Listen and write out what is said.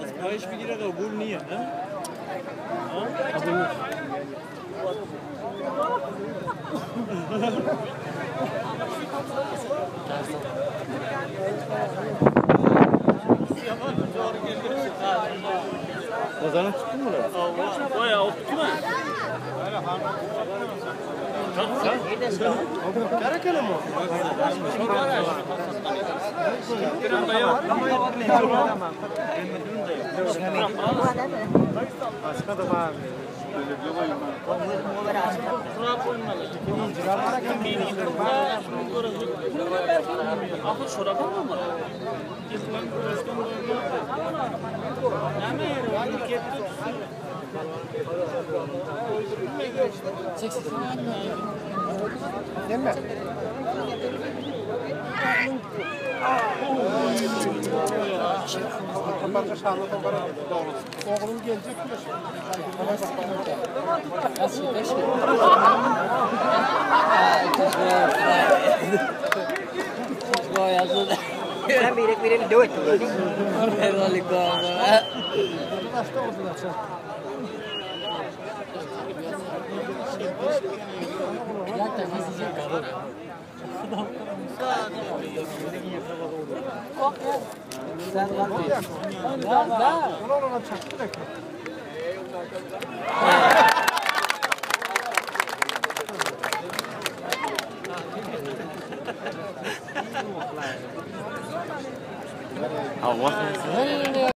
از پایش میگیره قبول نیه نه؟ Kazanı tuttun mu lan? Bayağı tuttu mu? Ahır şoraba mı var? Oğlum gelecek mi? Ona çaktı da. Allah.